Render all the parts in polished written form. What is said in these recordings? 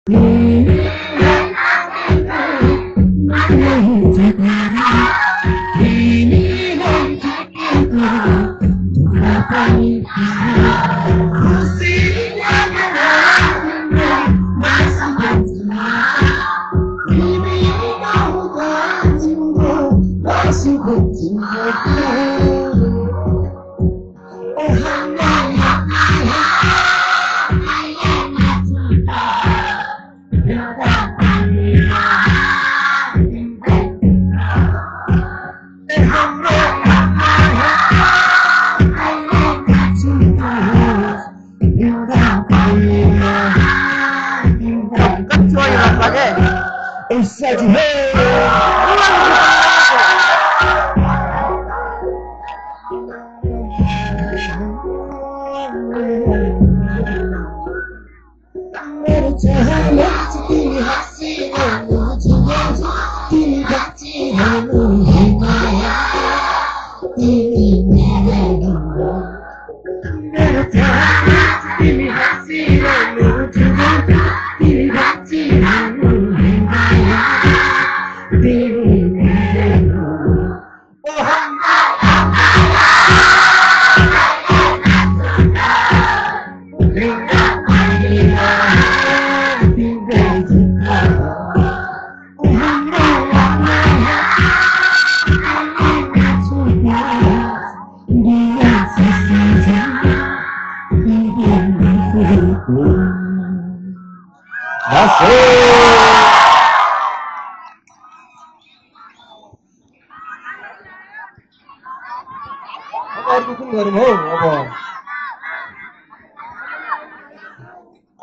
I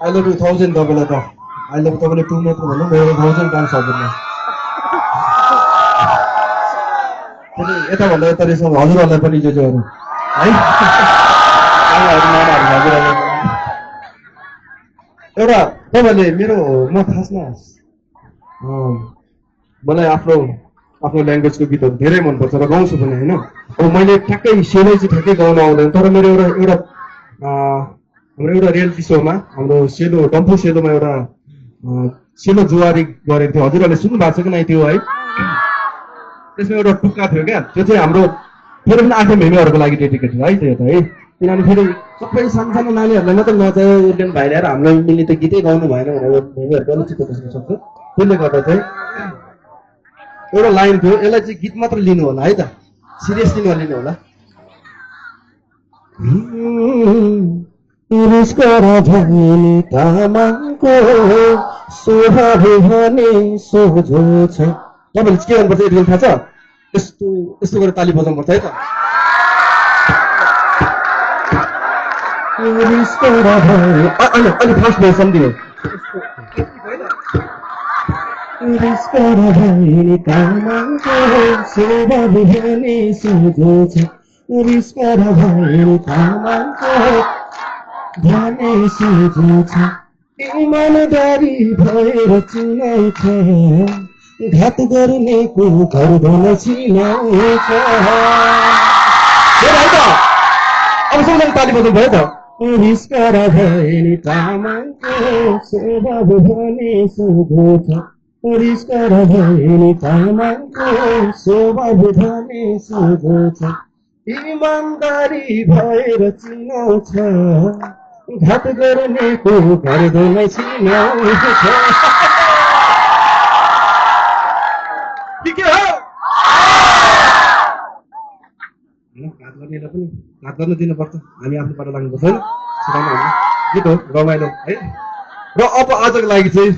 love you 1000 तपाईँलाई त I love तपाईँले 2 मात्र भन्नु मेरो 1000 डान्स सक्दिनँ पनि यता भन्दा यता रहेछ हजुरहरूलाई पनि जोजोहरू है एउटा तपाईँले मेरो म खासमा मलाई आफ्नो ल्याङ्ग्वेजको गीतहरू धेरै मनपर्छ र गाउँछु पनि होइन अब मैले ठ्याक्कै सेलै चाहिँ ठ्याक्कै गाउन आउँदैन तर मेरो एउटा हाम्रो एउटा रियालिटी सोमा हाम्रो डम्फु सेलोमा एउटा सेलो जुवारी गरेको थियो हजुरहरूले सुन्नु भएको छ कि नै त्यो है त्यसमा एउटा टुक्का थियो क्या त्यो चाहिँ हाम्रो फेरि पनि आँखा भेमीहरूको लागि डेडिकेटेड है त्यो त है किनभने फेरि सबै सानो नानीहरूलाई मात्रै नचाहिँ एलियन भाइ ल्याएर हामीलाई मिली त गीतै गाउनु भएन भनेर भेमीहरूको अलिक चित्त बुझ्न सक्छु त्यसले गर्दा चाहिँ एउटा लाइन थियो यसलाई चाहिँ गीत मात्र लिनु होला है त सिरियसली नलिनु होला तपाईँले के गर्नुपर्छ यति थाहा छ यस्तो गरेर ताली बजाउनुपर्छ है त अलि फास्ट भयो सम्झिनु इमानदारी भएर चिनाउँछ घात गर्नेको घर धन चिनाउँछ अब सबैजना ताली बजाउनु भयो त रिस्कर भएन तामाङको स्वभाव भने सोझो छ रिस्कर भएन तामाङको स्वभाव भने सोझो छ इमानदारी भएर चिनाउँछ घात गर्नेको घर धन चिनाउँछ के हो घात गर्नेलाई पनि घात गर्न दिनुपर्छ हामी आफ्नो पाटो लाग्नुपर्छ है गीत हो रमाइलो है र अब आजको लागि चाहिँ